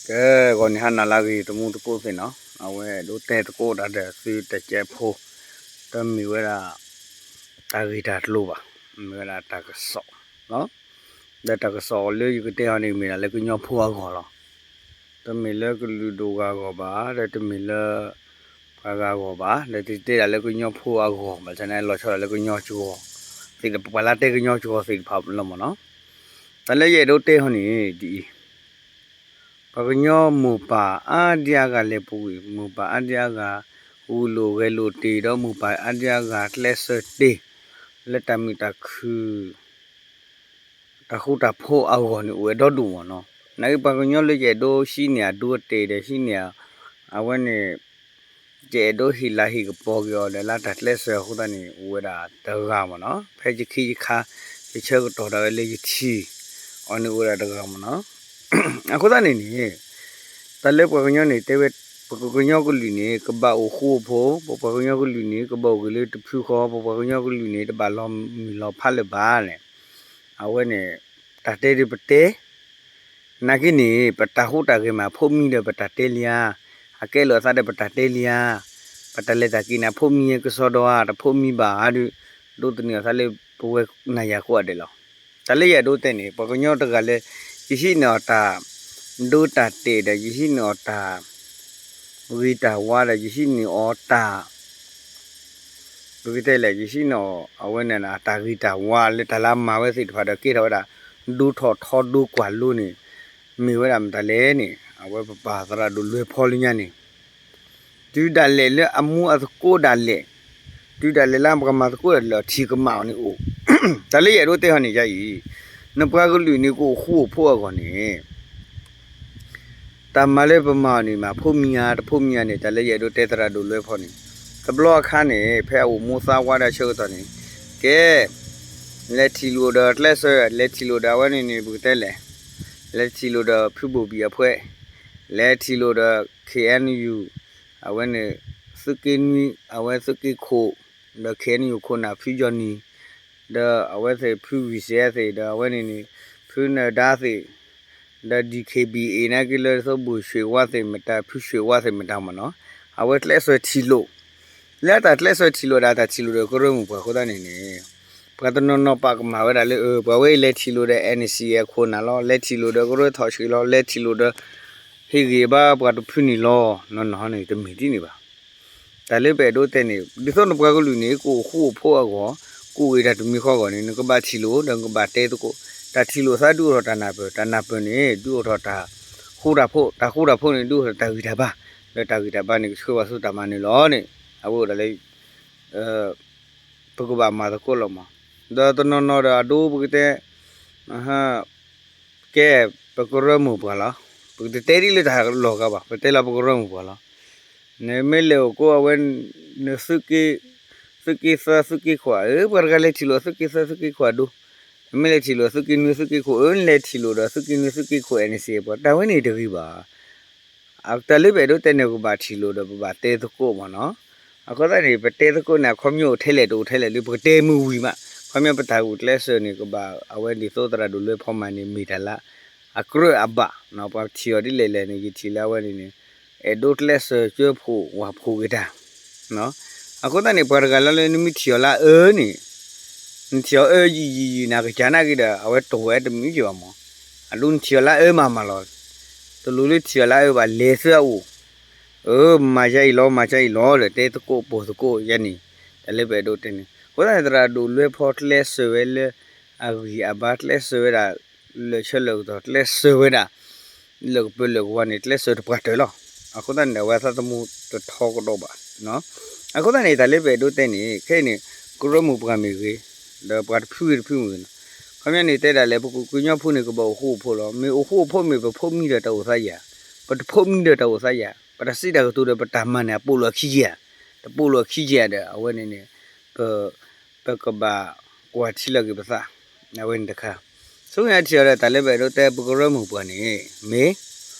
ကဲ ဂီၤနံၤဟါနၤလၢအဂ့ၤ သမူသကိးသ့ၣ်နီၤ, အဝဲအဲၣ်ဒိးတဲသကိးတၢ်ဒီးသုတကဲဖိ, တမ့ၢ်ဝဲဒၣ် တၢ်ဂ့ၢ်တၢ်ကျိၤဘၣ်, မ့ၢ်ဝဲဒၣ်တၢ်ကစီၣ်, ဒီးတၢ်ကစီၣ်လၢယကတဲအီၤန့ၣ် မ့ၢ်ဒၣ်လၢကညီဖိအဂီၢ်လီၤ. တမ့ၢ်လၢကလုာ်ဒိၣ်ဂၤအဂီၢ်ဘၣ်, ဒီးတမ့ၢ်လၢ ပှၤဂၤအဂီၢ်ဘၣ်, ဒီးတတဲဒၣ်လၢကညီဖိအဂီၢ်ဘၣ်, တၢ်န့ၣ်လီၤဆီဒၣ်လၢကညီစှီၤသ့ၣ်တဖၣ်, ပှၤလၢတဲကညီစှီၤသ့ၣ်တဖၣ်လီၤမ့ၢ်နီၤ. တၢ်လၢယအဲၣ်ဒိးတဲအီၤန့ၣ် ဒ်အံၤ ပှၤကညီမိၢ်ပၢ်အါဒံအါဂၤလဲၤပူၤကွံာ်, မိၢ်ပၢ်အါဒံအါဂၤ ဂုာ်လိာ်ဂဲၤလိာ်တ့ၢ်ဒီး မိၢ်ပၢ်အါဒံအါဂၤကျဲးစၢးတ့ၢ် လၢတၢ်မုာ်တၢ်ခုၣ် တၢ်ဃူတၢ်ဖိးအဂီၢ်န့ၣ် အိၣ်ဝဲဒီဒူၣ်မ့ၢ်နီၤ. နာ်က့ပှၤကညီလၢယအဲၣ်ဒိးဟံးန့ၢ်အဒိအတဲာ်ဒီးဟံးန့ၢ် အဝဲန့ၣ် ယအဲၣ်ဒိးဟ့ၣ်လၤဟ့ၣ်ကပီၤက့ၤအီၤဒီးလၢတၢ်ကျဲးစၢးအဃိသတးန့ၣ် အိၣ်ဝဲဒၣ်တဂၤမ့ၢ်နီၤ. ဖဲယခံယခါ ယဆၢကတီၢ်ဒၣ်ဝဲလၢယထံၣ်အီၤန့ၣ် အိၣ်ဝဲဒၣ်တဂၤမ့ၢ်နီၤ. အဃိသတးန့ၣ်န့ၣ် တၢ်လၢပှၤကညီန့ၣ် တဲဝဲ ပကကညီကလုာ်န့ၣ် ကဘၣ်အိၣ်ဃူအိၣ်ဖိး, ပပှၤကညီကလုာ်န့ၣ် ကဘၣ်အိၣ်ဂ့ၤလၢတဖုဃီ, ပပှၤကညီကလုာ်န့ၣ် တဘၣ်လီၤမုၢ်လီၤဖးလၢၤဘၣ်န့ၣ် အဝဲန့ၣ် တၢ်တဲဒုးပတဲ နာ်က့န့ၣ် ပတၢ်ဟူးတၢ်ဂဲၤမး ဖိးမံဒီးပတၢ်တဲလံဧါ, အကဲလိာ်အသးဒီးပတၢ်တဲလံဧါ, ပတၢ်လဲၤတၢ်က့ၤန့ၣ် ဖိးမံကစီဒီဧါ, တဖိးမံဘၣ်ဧါဒီး ဒိးသန့ၤအသးလၢပဝဲနၤယၤကိးဂၤဒဲးလီၤ. တၢ်လၢယအဲၣ်ဒိးတဲန့ၣ် ပှၤကညီတဂၤလၢ ယဟံးန့ၢ်အီၤတၢ် ဒိတၢ်တဲာ်ဒီး ယဟံးန့ၢ်အီၤတၢ် ဂ့ၤတၢ်ဝါဒီး ယဟံးန့ၢ်အီၤတၢ် ပကတဲလဲၣ် ယဟံးန့ၢ်အီၤ အဝဲန့ၣ် တၢ်ဂ့ၤတၢ်ဝါလၢတၢ်လၢအမၤဝဲသ့ၣ်တဖၣ်ဒီး ကဲထီၣ်ဝဲဒၣ် ဒိထီၣ်ထီဒိကွၢ်လိန့ၣ် မ့ၢ်ဝဲဒၣ်မတၤလဲၣ်န့ၣ် အဝဲပပၢ်သရၣ်ဒိၣ်လွဲဖီလၢညါန့ၣ် တုၤဒၣ်လဲာ်လၢအမူအသကိးဒၣ်လဲာ်, တုၤဒၣ်လဲာ်လၢပကမၤသကိးဒၣ်လဲာ် ထံၣ်ကမၣ်အီၤန့ၣ်အိၣ်, တၢ်လၢယအဲၣ်ဒိးတဲဟီန့ၣ်ယါအံၤ, နပှၤကလုာ်န့ၣ်ကအိၣ်ဃူအိၣ်ဖိးအဂီၢ်န့ၣ် တၢ်မၤလၢပမၤအီၤန့ၣ် မၤဖိးမံဧါ တဖိးမံဧါန့ၣ် တၢ်လၢယအဲၣ်ဒိးတဲသရၣ်ဒိၣ်လွဲဖီန့ၣ်, တဘျီအခါန့ၣ် ဖဲအအိၣ်မူသးဝါဒၣ်ဆၢကတီၢ်န့ၣ်, ကဲ လဲၤထံၣ်လိာ်ဒီးကျဲးစၢး လဲၤထံၣ်လိာ်ဒီးအဝဲန့ၣ်န့ၣ် ပကတဲလဲၣ်, လဲၤထံၣ်လိာ်ဒီးဖုဘိၣ်ဘံၣ်အဖှဲး, လဲၤထံၣ်လိာ်ဒီး ခ့ၣ်အဲၣ်ယူၣ်, အဝဲန့ၣ် သုးက့နွံ အဝဲသုးက့ခိၣ်, ဒီး ခ့ၣ်အဲၣ်ယူၣ် ခိၣ်နၢ်ဖုကၠီနံၤ, ဒီးအဝဲသ့ၣ်ဖုဝံၣ်စဲးသ့ၣ် ဒီးအဝဲန့ၣ်န့ၣ် ဖုနၢၤဒါသ့ၣ် ဒီး DKBA နာ်က့လၢသိးဘိၣ်ရွှ့ၣ်ဝါသ့ၣ်မတၤ ဖုရွှ့ၣ်ဝါသ့ၣ်မတၤမ့ၢ်နီၤ, အဝဲကျဲးစၢးထံၣ်လိာ်, လၢတၢ်ကျဲးစၢးထံၣ်လိာ်ဒၣ်တၢ်ထံၣ်လိာ်ဒီးကရၢမိၢ်ပှၢ်အဃိသတးန့ၣ်န့ၣ်, ပှၤတနီၤနီၤပာ်ကမၣ်ဝဲဒၣ်လၢ ပှၤဝဲအံၤလဲၤထံၣ်လိာ်ဒီး NCA အခိၣ်နၢ်လီၤ, လဲၤထံၣ်လိာ်ဒီးကရၢထီၣ်ဆှံလီၤ, လဲၤထံၣ်လိာ်ဒီး ဟ့ၣ်ဂံၢ်ဘါပှၤတဖုန့ၣ်လီၤ, နီၢ်နီၢ်န့ၣ် တမ့ၢ်ဒ်န့ၣ်ဘၣ်. တၢ်လၢပအဲၣ်ဒိးတဲန့ၣ် ဒ်သိးနပှၤကလုာ်န့ၣ် ကအိၣ်ဃူအိၣ်ဖိးအဂီၢ်, ကအိၣ်ဂ့ၤတၢ်တမံၤဃီအဂီၢ်န့ၣ် နကဘၣ်ထံၣ်လိာ် ဒီးနကဘၣ်တဲသကိး, တၢ်ထံၣ်လိာ်သးဒုးအိၣ်ထီၣ်တၢ်နၢ်ပၢၢ်, တၢ်နၢ်ပၢၢ်န့ၣ် ဒုးအိၣ်ထီၣ်တၢ်ဃူတၢ်ဖိး, တၢ်ဃူတၢ်ဖိးန့ၣ် ဒုးအိၣ်ထီၣ်တၢ်ဂံၢ်တၢ်ဘါ, ဒီးတၢ်ဂံၢ်တၢ်ဘါန့ၣ် ကဆှၢပှၤဆူတၢ်မၤနၢၤလီၤန့ၣ် အဝဲအိၣ်ဒၣ်လၢ ပကဘၣ်မၤသကိးလီၤမး, ဒီးတနီၤနီၤဒီးအဒိပကတဲ ကဲ ပကရၢမိၢ်ပှၢ်လီၤ, ပကတတဲဒ်လၢတၢ်လီၢ်ဂၤဘၣ်, ပတဲလီၤပကရၢမိၢ်ပှၢ်လီၤ. နမ့ၢ်လဲၤအိၣ်ကိးအဝဲ နသုးက့ သုးက့သၢ သုးက့ခိၣ်ဧၢ, ပှၤတဂၤလဲၤထံၣ်လိာ်သုးက့သၢ သုးက့ခိၣ်အဒိ, နမ့ၢ်လဲၤထံၣ်လိာ်သုးက့နွံ သုးက့ခိၣ်ဧၢ, နလဲၤထံၣ်လိာ်ဒီးသုးက့နွံ သုးက့ခိၣ် NCA ပှၤ တၢ်ဝဲန့ၣ်တဂ့ၤဘၣ်. တၢ်လၢပအဲၣ်ဒိးတဲန့ၣ် ကဘၣ်ထံၣ်လိာ်ဒီးပဘၣ်တဲသကိးမးနီၤ. အဃိသတးန့ၣ် ပတဲသကိးန့ၣ် အခီပညီအိၣ်ထဲလဲၣ်တအိၣ်ထဲလဲၣ်လၢပကတဲမုာ်ဝံၤမး, ခီပညီပတၢ်ဂုာ်ကျဲးစၢးန့ၣ် ကဘၣ်အဝဲဒ်သိးသရၣ်ဒိၣ်လွဲဖီမးန့ၣ် မ့ၢ်တၢ်လၢအကြၢးအဘၣ်, ပှၤထံၣ်အီၤဒ်လဲၣ်လဲၣ်န့ၣ် ယထံၣ်လၢအဝဲန့ၣ်န့ၣ် အဲၣ်ဒိးကျဲးစၢးကၢဖှိၣ်ဝၣ်ဖှိၣ်က့ၤတၢ် အဃိသတးန့ၣ် ပှၤတဂၤလၢလၢနမ့ၢ်ထံၣ်အီၤလၢအအၢန့ၣ်, နထံၣ်အီၤအၢယံာ်ယံာ်ယံာ် နကစၢ်နာ်က့ဒီး အဝဲတိၢ်ဝဲတမံၤက့ၤဘၣ်မး, အဒိနထံၣ်အီၤလၢအအၢမးမးလီၤ. တလိၣ်လၢထံၣ်အီၤလၢအအၢဘၣ် လဲၤဆူအအိၣ်, အၢ မၤယါအံၤလီၤ မၤယါအံၤလီၤဒီး တဲသကိးပိာ်သကိးယါန့ၣ်, တၢ်လၢပအဲၣ်ဒိးတဲန့ၣ် အဃိသတးန့ၣ် သရၣ်ဒိၣ်လွဲဖီကျဲးစၢးဝဲလၢ အဂံၢ်အဘါကျဲးစၢးဝဲဒၣ် လၢာ်ဆၢလၢာ်ကတီၢ်ကျဲးစၢးဝဲဒၣ် လၢကပၢၤလၢကဝါန့ၣ် ကျဲးစၢးတပှၢ်တၢၢ်လီၤ. အဃိသတးန့ၣ် အဝဲသးသမူတထီကဒီးဘၣ်. အဃိသတးန့ၣ် တၢ်လၢပအဲၣ်ဒိးတဲန့ၣ် ခဲအံၤန့ၣ် ကရၢမိၢ်ပှၢ်မ့ၢ်ဂ့ၤ, ဒီးပှၤတဖုဂ့ၤတဖုမ့ၢ်ဂ့ၤန့ၣ်, ခီပညီန့ၣ် တဲဒၣ်လဲာ် ပကကညီဖိန့ၣ် ကဘၣ်အိၣ်ဃူအိၣ်ဖိးလီၤ. မ့ၢ်အိၣ်ဃူအိၣ်ဖိးမ့ၢ် ပဖိးမံဒီးတၢ်အိၣ်သးယၤ, ပတဖိးမံဒီးတၢ်အိၣ်သးယၤ, ပတၢ်စံးတၢ်ကတိၤဒီးပတၢ်မၤန့ၣ် အပိာ်လိာ်အခံက့ၤဧါ, တပိာ်လိာ်အခံက့ၤဧါဒီး အဝဲန့ၣ်န့ၣ် ပ ပကဘၣ်ကွၢ်ထံလီၤက့ၤပသး, အဝဲန့ၣ်တခါ. ဆူညါထံၣ်အီၤဒီး တၢ်လၢပအဲၣ်ဒိးတဲ ပကရၢမိၢ်ပှၢ်န့ၣ် မ့ၢ်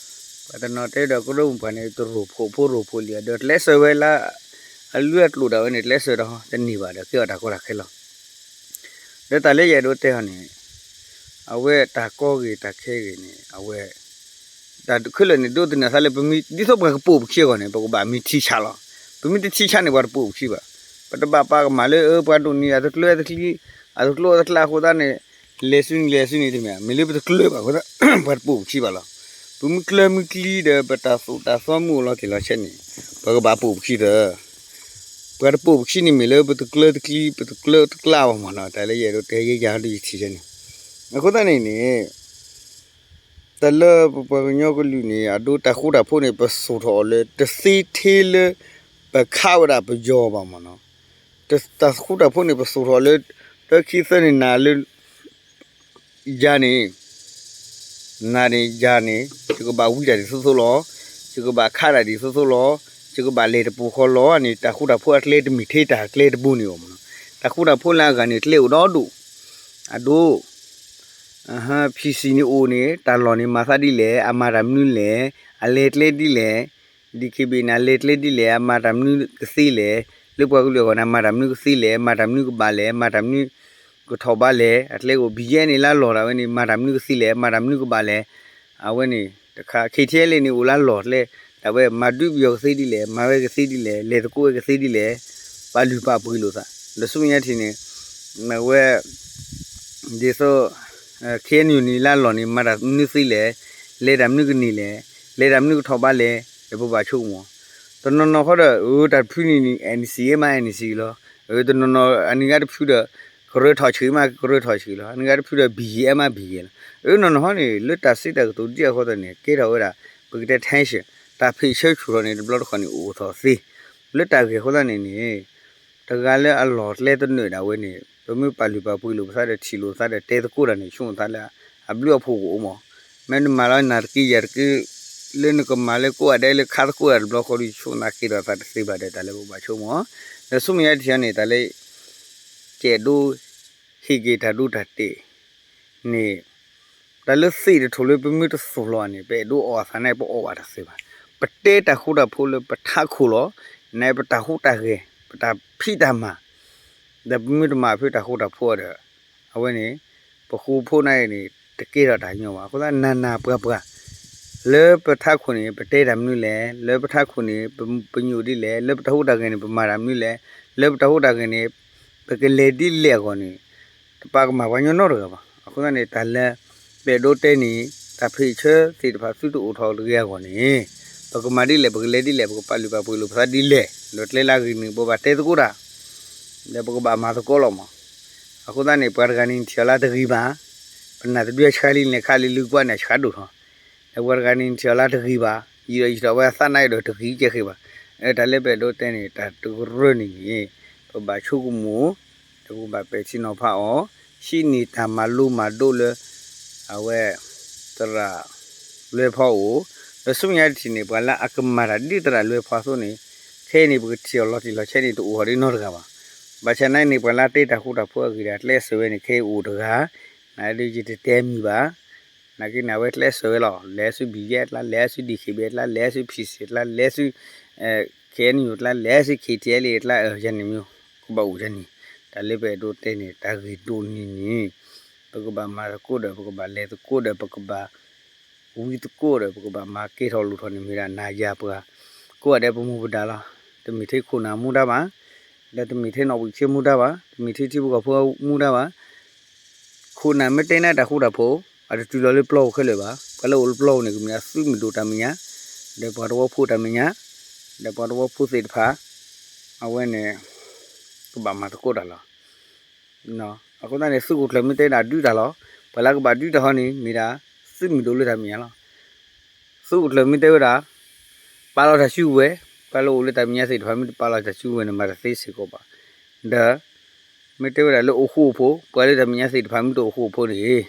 ပှၤတနီၤတဲဒီးကရၢမိၢ်ပှၢ်န့ၣ် တရိၣ်ဖိးဖိရိၣ်ဖိးလံ ဒီးကျဲးစၢးဝဲလၢ အလုၢ်အကျိၤဒၣ်ဝဲန့ၣ် ကျဲးစၢးဒီးတန့ၢ်ဘၣ်ဒီး ကဲအီၤတၢ်ကီတၢ်ခဲလီၤ. ဒီးတၢ်လၢယအဲၣ်ဒိးတဲအီၤန့ၣ် အဝဲတၢ်ကီဂ့ၤတၢ်ခဲဂ့ၤန့ၣ် အဝဲ တၢ်ခဲလၢာ်န့ၣ် ဒိးသန့ၤအသးလၢပမ့ၢ် ဒ်သိးပှၤကပိာ်ပခံအဂီၢ်န့ၣ် ပကဘၣ်မ့ၢ်ထံဆးလီၤ. ပမ့ၢ်တထံဆးန့ၣ် ပှၤတပိာ်ပခံဘၣ်. ပတဘၣ်ပာ်ကမၣ်လၢ အၢ ပှၤဒိးန့ၢ်အတကျၢၤတကျံ, အတကျၢၤအတကျါအဃိသတးန့ၣ် လဲၤဆူန့ၣ်လဲၤဆူန့ၣ်တမ့ၢ် မ့ၢ်လၢပတကျၢၤဘၣ်အဃိသတး ပှၤတပိာ်ပခံဘၣ်လီၤ. ပမ့ၢ်ကျၢၤမ့ၢ်ကျံဒီး ပတၢ်သိၣ်တၢ်သီမ့ၢ်အိၣ်လီၤတံၢ်လီၤဆဲးန့ၣ် ပှၤကဘၣ်ပိာ်ပခံသၢ ပှၤတပိာ်ပခံန့ၣ်မ့ၢ်လၢပတကျၢၤတကျံ ပတကျၢၤတကျါဘၣ်မ့ၢ်နီၤ. တၢ်လၢယအဲၣ်ဒိးတဲယဲယၤဒီးယထံၣ်ဆဲးန့ၣ် အဃိသတးန့ၣ်န့ၣ် တၢ်လၢပပှၤကညီကလုာ်န့ၣ် အဒိတၢ်ဃူတၢ်ဖိးန့ၣ် ပစိာ်ထီၣ်အီၤလၢ တသ့ထဲလၢ ပခးဝဲဒၣ်ပယီၤဘၣ်မ့ၢ်နီၤ. တၢ်ဃူတၢ်ဖိးန့ၣ် ပစိာ်ထီၣ်လၢ လၢခံသၢန့ၣ် နၤလၢ ယၤန့ၣ် နၤန့ၣ် ယၤန့ၣ် ယကဘၣ်ဝံတၢ်ဒ်သိးသိးလီၤ. ယကဘၣ်ခးတၢ်ဒ်သိးသိးလီၤ. ယကဘၣ်လဲၤတပူၤဃီလီၤန့ၣ် တၢ်ဃူတၢ်ဖိးအကျဲတမ့ၢ်ထဲတၢ်ကျဲတဘိန့ၣ်အီၤမ့ၢ်နီၤ. တၢ်ဃူတၢ်ဖိးလၢအဂၤန့ၣ် ကျဲအိၣ်ဒီဒူၣ် အဒိ ဖံစံၣ်န့ၣ်အိၣ်န့ၣ် တၢ်လီၢ်န့ၣ်မၤသးဒ်လဲၣ်, အမၤတၢ်မနုၤလဲၣ်, အလဲၤကျဲဒ်လဲၣ်, ဒံၣ်ခ့ဘ့ၣ်န့ၣ် အလဲၤကျဲဒ်လဲၣ်, အမၤတၢ်မနုၤကသ့လဲၣ်, လၢပှၤကလုာ်အဂီၢ်န့ၣ် အမၤတၢ်မနုၤကသ့လဲၣ်, မၤတၢ်မနုၤကဘၣ်လဲၣ်, မၤတၢ်မနုၤကထီၣ်ဘးလဲၣ်, အကျဲအိၣ် ဘံယဲၢ်န့ၣ် လၢအလီၢ်ဒၣ်ဝဲန့ၣ် မၤတၢ်မနုၤကသ့လဲၣ်, မၤတၢ်မနုၤကဘၣ်လဲၣ်, အဝဲန့ၣ်တခါ ခ့ထံလ့န့ၣ် အိၣ်လၢအလီၢ်ကျဲ ဒၣ်ဝဲ မၤဒုးပယီၤကသ့ဒ်လဲၣ်, မၤဝဲကသ့ဒ်လဲၣ်, လဲၤသကိးဝဲကသ့ဒ်လဲၣ်, ပာ်လုၢ်ပာ်ပှ့ၤလိာ်သး, ဒီးဆူမဲာ်ညါထံၣ်န့ၣ် အဝဲ ဒ်သိး ခ့နံၣ်န့ၣ် လၢအလီၢ်န့ၣ် မၤတၢ်မနုၤသ့လဲၣ်, လဲၤတၢ်မနုၤကန့ၢ်လဲၣ်, လဲၤတၢ်မနုၤကထီၣ်ဘးလဲၣ်, ဒီးပဘၣ်ဆိကမိၣ် တနီၤနီၤဃီဒီး အၢ တၢ်တဖုန့ၣ် NCA မး NCA လီၤ, တနီၤနီၤအနံၤဂၤတဖုဒီး ကရၢထီၣ်ဆံးမး ကရၢထီၣ်ဆံးလီၤ, အနံၤဂၤတဖုဒီး ဘံယဲၢ်မး ဘံယဲၢ်လီၤ, အၢ နီၢ်နီၢ်ဟီန့ၣ် လၢတၢ်စံးတၢ်ကတိၤဒ်အဃိသတးန့ၣ် ကဲထီၣ်ဝဲဒၣ် ပကတဲ tension တၢ်ဖံးဆၢဆူၣ်ထီၣ်န့ၣ် တဘျီတခီၣ်န့ၣ် အိၣ်ထီၣ်သ့ လၢတၢ်ဂ့ၢ်အဃိသတးန့ၣ်န့ၣ် တဂၤလၢအလီၢ်ကျဲတနၢၤဒၣ်ဝဲန့ၣ် ပမ့ၢ်ပာ်လုၢ်ပာ်ပှ့ၤလိာ်ပသးဒီးထံၣ်လိာ်သးဒီးတဲသကိးတၢ်န့ၣ် ဆိကမိၣ်သးလၢ အဘျုးအဖှိၣ်ကအိၣ်မး, မ့ၢ်နမၤလီၤနၢ်တက့ၢ်ယၤတက့ၢ် လၢနကမၤလၢကိးဂၤဒဲးလၢခါသကိးတၢ်တဘျီဃီဒီး ဆိကမိၣ်သးက့ၤဒီးသးတသ့ဘၣ်ဒီးတၢ်လၢပဘၣ်ဆိကမိၣ်, ဒီးဆူမဲာ်ညါတထံၣ်န့ၣ် တၢ်လၢ ကဲဒိ ဟ့ၣ်က့ၤတၢ်ဒိတၢ်တဲာ်န့ၣ် တၢ်လၢသ့ၣ်တထိၣ်လၢပမ့ၢ်တသိၣ်လီၤန့ၣ် ပအဲၣ်ဒိးအီၣ်အသးန့ၣ် ပအီၣ်ဘၣ်တသ့ဘၣ်. ပတဲတၢ်ဃူတၢ်ဖိးလၢပထးခိၣ်လီၤ, န့ၣ်ပတၢ်ဟူးတၢ်ဂဲၤ ပတၢ်ဖံးတၢ်မၤ ဒီးပမ့ၢ်တမၤဖုးတၢ်ဃူတၢ်ဖိးဒီး အဝဲန့ၣ် ပဃူဖိးန့ၣ်န့ၣ် တကဲထီၣ်တၢ်ညီဘၣ်. အဃိသတးနၤနၤပှၤပှၤ လၢပထးခိၣ်န့ၣ် ပတဲတၢ်မနုၤလဲၣ်, လၢပထးခိၣ်န့ၣ် ပညိၣ်ဒ်လဲၣ်, လၢပတၢ်ဟူးတၢ်ဂဲၤန့ၣ် ပမၤတၢ်မနုၤလဲၣ်, လၢပတၢ်ဟူးတၢ်ဂဲၤန့ၣ် ပကလဲၤဒ်လဲၣ်အဂီၢ်န့ၣ် တပာ်ကမၣ်ပှၤညီနီတဂၤဘၣ်. အဃိသတးန့ၣ် တၢ်လၢ ပအဲၣ်ဒိးတဲန့ၣ် တၢ်ဖံးဆၢသ့ၣ်တဖၣ်သုတအိၣ်ထီၣ်တဂ့ၤအဂီၢ်န့ၣ် ပကမၤဒ်လဲၣ်, ပကလဲၤဒ်လဲၣ်, ပကပာ်လုၢ်ပာ်ပှ့ၤလိာ်ပသးဒ်လဲၣ်, ဒီးကျဲလၢအဂ့ၤန့ၣ် ပဘၣ်တဲသကိးတၢ် ဒီးပကဘၣ်မၤသကိးလီၤမး. အဃိသတးန့ၣ် ပှၤတဂၤန့ၣ်ထံၣ်အီၤလၢတဂ့ၤဘၣ်, ပနာ်တဒုအဆှါလံန့ၣ် ခါလံလုၢ်ကွၢ်န့ၣ်အဆှါဒိၣ်ထီၣ်, ဒီးပှၤတဂၤန့ၣ်ထံၣ်အီၤလၢတဂ့ၤဘၣ်, ယံာ်ဒီးယံာ်ထီၣ်ဝဲအသးနါအံၤဒီးတဂ့ၤကဲဃ့ဘၣ်. တၢ်လၢပအဲၣ်ဒိးတဲန့ၣ် တၢ်တကရၢန့ၣ်န့ၣ် ပဘၣ်ဆိကမိၣ် ဒီးပကဘၣ်ပဲာ်ထံနီၤဖးအီၤ, ဟံးန့ၢ်တၢ်မၤလိမၤဒိးလၢ အဝဲ သရၣ်လွဲဖီအိၣ်, ဒီးဆူမဲာ်ညါတထံၣ်န့ၣ် ပှၤလၢအကမၤတၢ်ဒ်သရၣ်လွဲဖီအသိးန့ၣ် ခဲအံၤန့ၣ် ပကထံၣ်အီၤလီၤတံၢ်လီၤဆဲးန့ၣ် တအိၣ်ထီၣ်ဒ်နီတဂၤဘၣ်. ဘၣ်ဆၣ်နာ်န့ၣ် ပှၤလၢအတဲတၢ်ဃူတၢ်ဖိးအဂ့ၢ်ဒီး အကျဲးစၢးဝဲန့ၣ် ခဲအံၤအိၣ်တဂၤ, နာ်ဒ်ယတတဲမံၤဘၣ် နာ်က့န့ၣ် အဝဲကျဲးစၢးဝဲလီၤ. လဲၤဆူ ဘံယဲၢ် အကျါ, လဲၤဆူ ဒံၣ်ခ့ဘ့ၣ် အကျါ, လဲၤဆူ ဖံစံၣ် အကျါ, လဲၤဆူ ခဲအံၤနယူၤ အကျါ, လဲၤဆူ ခ့ထံအလ့ၣ် အကျါ, ယၤန့ၣ်မ့ၢ် ကဘၣ်အိၣ်ယၤန့ၣ်. တၢ်လၢပအဲၣ်ဒိးတဲန့ၣ် တၢ်ဂ့ၢ်ဒိၣ်န့ၣ်န့ၣ် ပကဘၣ်မၤသကိးဒီး ပကဘၣ်လဲၤသကိးဒီး ပကဘၣ် ဝံသကိးဒီး ပကဘၣ်မၤကဲထီၣ်လိၣ်ထီၣ်န့ၣ်မ့ၢ်ဒၣ်နၤယၤပှၤ ကိးဂၤဒဲးပမူပဒါလီၤ. တမ့ၢ်ထဲခိၣ်နၢ်မူဒါဘၣ်, ဒီးတမ့ၢ်ထဲနီၣ်ဘှံးဆ့မူဒါဘၣ်, တမ့ၢ်ထဲထံဖိကီၢ်ဖိမူဒါဘၣ်. ခိၣ်နၢ်မ့ၢ်တဲနၤတၢ်ဃူတၢ်ဖိး အတတုၤလီၤလၢပျီပူၤခဲလၢာ်ဘၣ်. ပှၤလၢအိၣ်လၢပျီပူၤန့ၣ် ကမ့ၢ်ဒၣ်သုးမုၢ်ဒိၣ်တၢ်မဲာ်ညါ, ဒီးပှၤသဝီဖိတၢ်မဲာ်ညါ, ဒီးပှၤသဝီဖိသ့ၣ်တဖၣ် အဝဲန့ၣ် ကဘၣ်မၤသကိးတၢ်လီၤ. အဃိသတးန့ၣ် သုးခိၣ်ကျၢၢ်မ့ၢ်တဲဒၣ်ဒုးတၢ်လီၤ. ပှၤလၢကဘၣ်ဒုးတၢ်ဟီန့ၣ် မ့ၢ်ဒၣ်သုးမုၢ်ဒိၣ်လၢတၢ်မဲာ်ညါလီၤ. သုးခိၣ်ကျၢၢ်မ့ၢ်တဲဝဲဒၣ် ပာ်လီၤတၢ်စုကဝဲၤ, ပှၤလၢအိၣ်လၢတၢ်မဲာ်ညါသ့ၣ်တဖၣ်မ့ၢ်တပာ်လီၤတၢ်စုကဝဲၤန့ၣ် မၤတသ့စ့ၢ်ကီးဘၣ်. ဒီး မ့ၢ်တဲဝဲဒၣ်လၢအိၣ်ဃူအိၣ်ဖိး, ပှၤလၢတၢ်မဲာ်ညါသ့ၣ်တဖၣ်မ့ၢ်တအိၣ်ဃူအိၣ်ဖိးန့ၣ်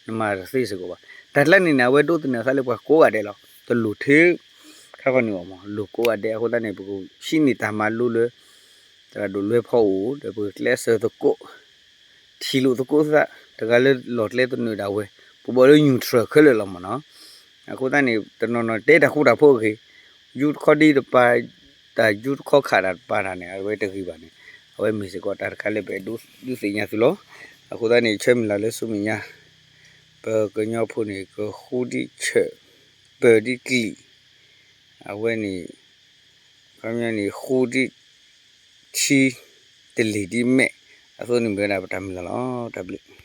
နမၤတသ့စ့ၢ်ကီးဘၣ်. တၢ်ကျါန့ၣ်န့ၣ် အဝဲဒိးသန့ၤအသးလၢပှၤကိးဂၤဒဲးလီၤ. တလိၣ်ထဲ ခါခီန့ၣ်အီၤမး လိၣ်ကိးဂၤဒဲးအဃိသတးန့ၣ် ပကဟံးန့ၢ်တၢ်မၤလိလၢ သရၣ်ဒိၣ်လွဲဖီအိၣ် ဒီးပကကျဲးစၢးသကိး ထံၣ်လိာ်သကိးသး တဂၤလၢလီၢ်ကျဲသနၢၣ်ဒၣ်ဝဲ ပဘၣ်လၢ neutral ခဲလၢာ်လီၤမးနီၤ. အဃိသတးန့ၣ် တနီၤနီၤတဲတၢ်ဃူတၢ်ဖိးအဂ့ၢ် ယူတခီဒ်တပၤ တၢ်ယူတခီခးတၢ်တပၤတၢ်န့ၣ် အဝဲတဂ့ၤဘၣ်န့ၣ် အဝဲမ့ၢ်စ့ၢ်ကီးတၢ်တခါလၢပအဲၣ်ဒိးဒုးသ့ၣ်ညါသုလီၤ. အဃိသတးန့ၣ် ဆၢမုၢ်လၢ်လၢဆူမဲာ်ညါ ပကညီဖိန့ၣ် ကဃူဒံးဆၢၣ် ပၢၤဒ်ကလံၤ, အဝဲန့ၣ် ခီပညီန့ၣ် ဃူဒ်ထံ, တလ့ၤဒ်မဲာ်, အသိးန့ၣ်မ့ၢ်ဝဲဒၣ်ပတၢ်မုၢ်လၢ်လီၤ. တၢ်ဘျုး